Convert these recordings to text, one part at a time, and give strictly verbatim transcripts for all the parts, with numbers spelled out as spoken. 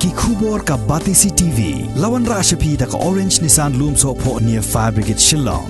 Ki khubor ka Batesi T V. La wanrah sha phi da ka Orange Nissan Lumsohphoh near Fire Brigade Shillong.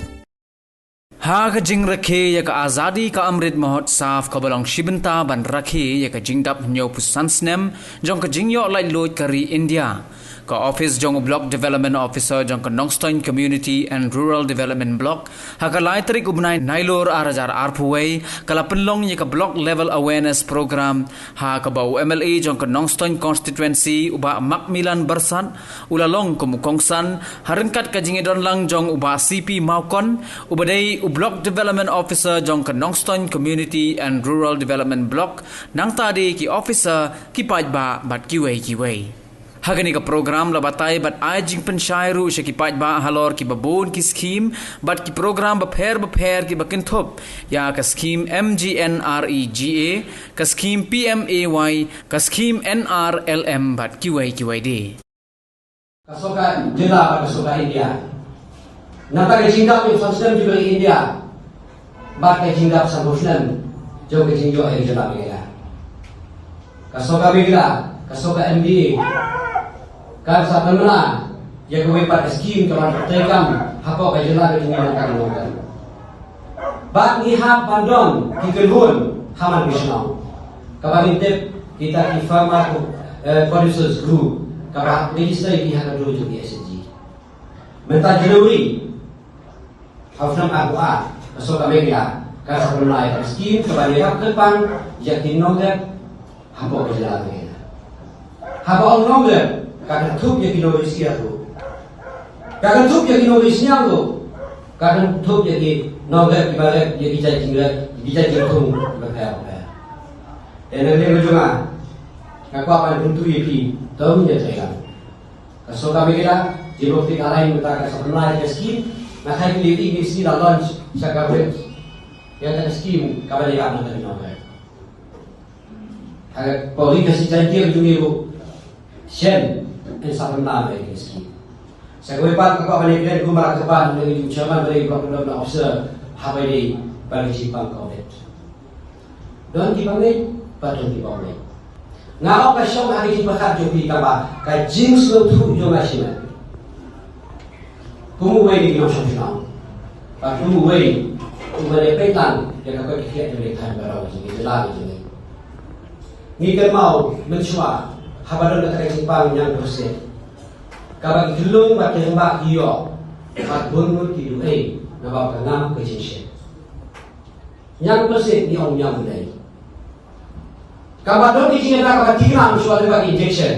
Ha ka jingrakhe ïa ka Azadi ka Amrit Mahotsav kaba long shi bynta ban rakhe ïa ka jingdap hynñiewphew san snem jong ka jingïoh laitluid ka ri India, ka ophis jong u Block Development Officer jong ka Nongstoiñ Community and Rural Development Block ha ka lai tarik u bnai Nailur ar hajar arphew wei ka la pynlong ïa ka Block Level Awareness Program, ha kaba u M L A jong ka Nongstoiñ Constituency, u Bah Macmillan Byrsat, u la long kum u kongsan ha ryngkat ka jingïadonlang jong u Bah C P Mawkon, uba dei u Block Development Officer jong ka Nongstoiñ Community and Rural Development Block, nangta de ki officer, ki paidbah bad kiwei kiwei. Ha kane ka program la batai bad ai jingpynshai ruh sha ki paidbah halor kiba bun ki skhim bad ki program bapher bapher kiba kynthup ïa ka skhim M G N R E G A, ka skhim P M A Y, ka skhim N R L M bad kiwei kiwei de. Ka sorkar jylla bad ka sorkar India. Nangta ka jingdap hynñiewphew san snem jong ka ri India bad ka jingdap sanphew snem jong ka jingïoh ïa ka jylla Meghalaya. Ka sorkar Meghalaya, ka sorkar M D A, kan sa pynbna ïa kawei pat ka skhim kaba treikam hapoh ka jylla ka jong ngi, nangta ka long kan. Bad ngi hap ban don ki kynhun ha man ki shnong, kaba ngin tip kita ki farmer, eh, producers group, kaba register ïa ki ha ka dor jong ki S H G. Mynta January ha u snem arphew ar, ka sorkar Meghalaya ka sa pynlai ka skhim kaba ïarap kyrpang ïa ki nongrep hapoh ka jylla Meghalaya. Haba ong nongrep, ka kynthup ïa ki nongri syiar ruh, ka kynthup ïa ki nongri sniang ruh, ka kynthup ïa ki nongrep kiba rep ïa ki jait jingrep, ki jait jingthung kiba pher bapher. Te na ka liang ka jong nga, nga kwah ban kyntu ïa phi, to ngin ïatreilang. Ka sorkar Meghalaya, Democratic Alliance mynta ka sa pynlai ka skhim, nga tharai phi la ïohi, ka skhim la launch sha ka web. Ïa ka skhim kaba ïarap na ka nongrep. Ha ka pori ka shisha ki jong ngi ruh, shen, yn sa pynlai ka skhim. Sa kawei pat ka kwah ban ïakren kum ba la kyrpad na u chairman ba dei block development officer, haba ïadei bad ka jingpang COVID. Don kiba ngeit bad don kiba ym ngeit. Nga ong ka shong ha ka jingpyrkhat jong phi, tangba ka jingsngewthuh jong nga shimet, kum uwei na ki nongshong shnong, bad kum uwei uba dei peit lang ïa ka koit ka khiah jong ka thaiñ baroh jong ka jylla jong ngi. Ngi kynmaw mynshuwa haba don kata ka jingpang ñiangpyrshit, kaba ki khyllung bad ki rangbah ki ïoh bad bun ngut ki duh ei namar ba ka ngam ka jingshit. Ñiangpyrshit ngi ong ñiang u dei. Kaba don ki jingïada kaba tikna mynshuwa lyngba ki injection.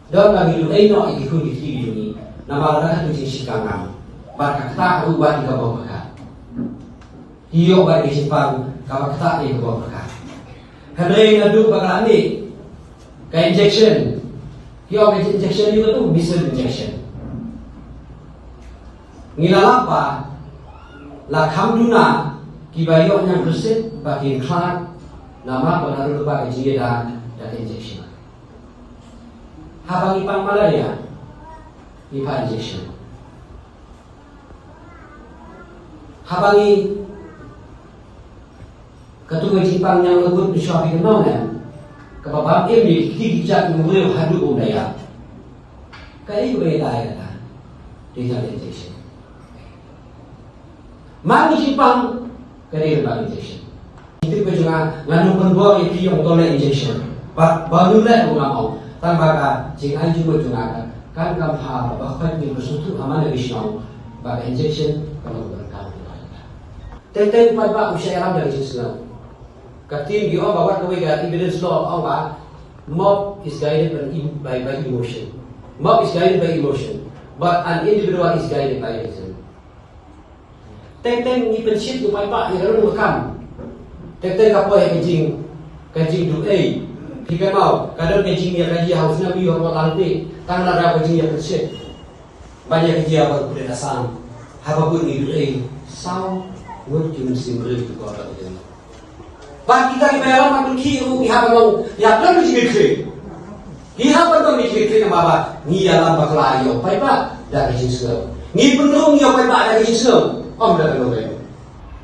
Don ba ngi duh ei noh ïa ki khun ki kti ki jong ngi namar lada ka jingshit ka ngam, bad ka ktah ruh bad ïa kaba pyrkhat. Ki ïoh bad ïa ka jingpang kaba ktah ïa kaba pyrkhat. Hynrei naduh ba ka la mih ka injection, ki ong ka injection ïa katu measles injection. Ngi la lap ba la kham duna kiba ïoh ñiangpyrshit ba kin khlad namar ba la don ba ka jingïada da ka injection. Haba ngi pang malaria, ngi phah injection. Haba ngi, katu ka jingpang ñiang lagut mynshuwa phi kynmaw ne em? Kaba bam im ïa ki kti ki kjat ki briew haduh ba un da ïap. Kaei kaba ïada ïa kata? Dei tang injection. Man ki jingpang ka dei lyngba injection. Ki tip ka jong nga, ngan ym pynbor ïa phi ïa u to leh injection. Ba, ba u leh u ngam ong. Tang ba ka jingai jingmut jong nga ka, kan kham bha ba, ba khot ngi ba sngewthuh ha man la ki shnong ba ka injection ka long kaba donkam. Teng teng paidbah u shah ïalam da ka jingsngew. Ka ktien ki ong ba wat kawei ka evidence law ong ba mob is guided by em-, by, by emotion. Mob is guided by emotion, but an individual is guided by reason. Teng teng ngi pynshit ngi paidbah ïa ka ruh ka kam. Teng teng ka poi ha ka jing, ka jingduh ei. Phi kynmaw, ka don ka jingïakajia ha u snem ïa u ha u lang te, tang lada ka jingïapynshit. Ban ïakajia bad u President Assam, haba bun ngi duh ei, saw ngut ki mynsiem briew ki kordor ki jong ngi. Bad kita kiba ïalam bad ki ruh ngi hap ban long ïa ka jingkitkhlieh. Ngi hap ban long jingkitkhlieh namar ba ngi ïalam bakla ïa u paidbah da ka jingsngew. Ngi pynrung ïa u paidbah da ka jingsngew, ym da ka nongrim.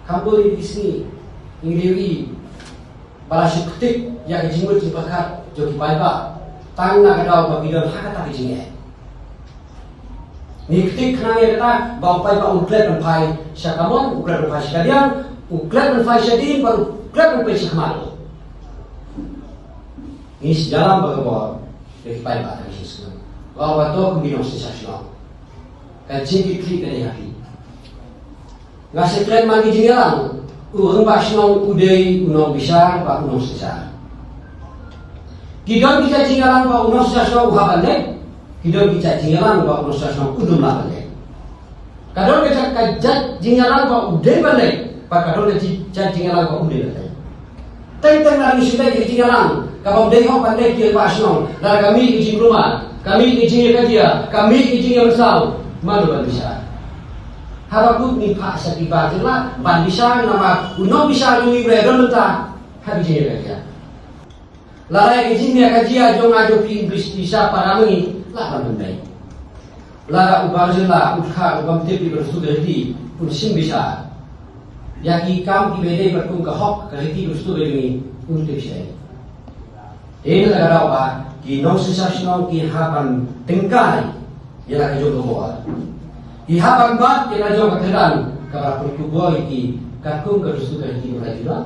Kham bun ki sngi ngi ïohi ba la shu ktik ïa ka jingmut jingpyrkhat jong ki paidbah. Tang na ka daw ba ki don ha kata ka jingeh. Ngi kti khnang ïa kata ba u paidbah un klet ban phai sha kamon, u klet ban phai sha kadiang, u klet ban phai sha dien, bad u klet ban phai sha khmat. Ngi sngewthuh ba ka bor ïa ki paidbah ka jingïaseng. Ba ba to kum ki nongsynshar shnong, ka jingkitkhlieh ka dei ha phi. Nga sa kren man ki jingïalang, u rangbah shnong u dei u nongbishar bad u nongsynshar. Ki don ki jait jingïalang ba u nongsynshar shnong u hap ban leit, ki don ki jait jingïalang ba u nongsynshar shnong um lah ban leit. Ka don ka jait, ka jait jingïalang ba u dei ban leit, bad ka don ka ji-, jait jingïalang ba um dei ban leit. Teng teng lada ngi shu leit ki jingïalang kaba ym dei hok ban leit ki rangbah shnong, lada ka mih ki jingkulmar, ka mih ki jingïakajia, ka mih ki jingïamynsaw, mano ban bishar? Haba kut ngi phah sha ki bar jylla ban bishar, namar u nongbishar jong ngi u la don mynta ha ki jingïakajia. Lada ki jingïakajia jong nga jong phi, bishar para ma ngi, lah ban pynbeit. Lada u bar jylla u dkhar u bym tip ïa ka dustur ka riti, un shim bishar ïa ki kam kiba dei bad kum ka hok ka riti ka dustur ka jong ngi, un tip shai. Te na ka daw ba ki nongsynshar shnong ki hap ban tyngkai ïa la ka jong ka bor. Ki hap ban bat ïa la jong ka kyrdan kaba la pynkup bor ïa ki katkum ka dustur ka riti ba la ju don.